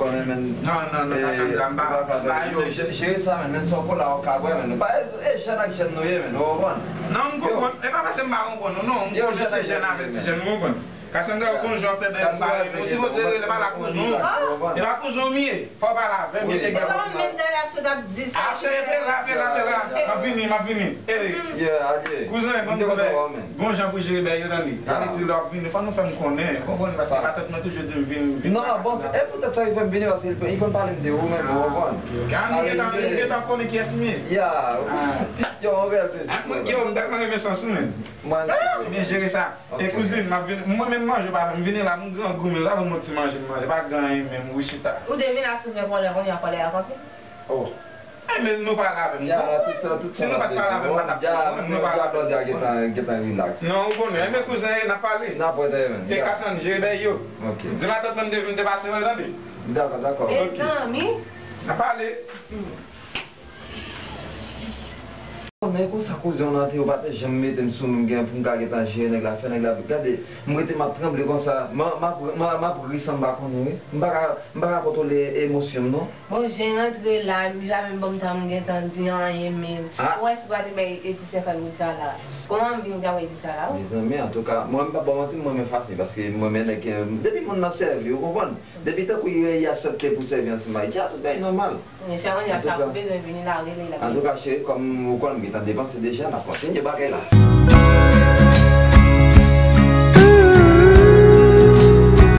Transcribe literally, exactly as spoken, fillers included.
konnen, men. Non, non, non, Kasandra, m pa, m pa, yo, jere sa, men, men, se yon kola w ka bwè, men. Nou pa, e, e jèn ak jèn nou ye, men, ou konprann? Non, m konprann. E pa paske m pa konprann ou, non. M konnen se jèn avèk ti jèn, ou konprann. Kasandra, ou konn jan w fè bèl bagay, nou sipoze rele pa la kouzon. E pa kouzon m ye. Fò w pale avè m, yo te gen. Menm dèyè tout ap di sa. Ah, cheri, pe la, pe la, pe la. M ap vini, m ap vini. Kouzen, ban m konnen. Bon jan pou jere bèl yo, tande. Ann di lè w ap vini, fò nou fè m konnen. Ou konprann, paske matant mwen toujou di m vin, vin. Non, bon, e poutèt sa li fè m vini, paske li konn pale m de ou menm, ou konprann. Ann, li gentan, li gentan konnen kiyès m ye. Ya. Yo, yon rèl plezi. Yo, m tèlman renmen sans ou, menm. Mwen. Ebyen, jere sa. E kouzin, m ap vin, mwen menm manje pa fè m vini la, m grangou, men sa pou m ti manje, m manje, pa gen anyen menm, wi chita. Ou te vin la sou men kòlè, kounye a kòlè a kanpe. Oh. Ay, men nou pale avè m. Ya, tout tan, tout tan. Si nou pa t pale avè m, m pa t ap konprann, nou pale avè m. Blondya gentan, gentan relax. Non, ou konnen, men kouzen, n ap pale. N ap wè tèyè menm. E Kasann, jere bèy yo. Ok. Di matant mwen m te vin, m te pase wè, tande. Dakò, dakò. Mezanmi. N ap pale. Nèg konsa koze yon nante yo pa t janm mete m sou nou gen pou m ka gentan jere nèg la, fè nèg la. Gade, m rete m ap tranble konsa. M, m ap, m, m ap ri san m pa konnen, wi. M pa ka, m pa ka kontwole emosyon m, non. Bon, jen rantre la, li pa menm ban m tan m gentan di anyen menm. Ah. Ou wè si pa te bay Eddy senkant mil sa la. Kòman m vin ta bay Eddy sa la, wi? Mezanmi, antouka, mwen m pa ba w manti, m renmen fason, paske m renmen nèg, depi moun nan sèvi, ou konprann? Depi tankou li, li aksepte pou sèvi ansanm ak Dja, tout bagay nòmal. Men fè mwen ap sa pou bezwen vini la, rele la. Antouka, cheri, kòm ou konn m gentan depanse deja, n ap kontinye bagay la.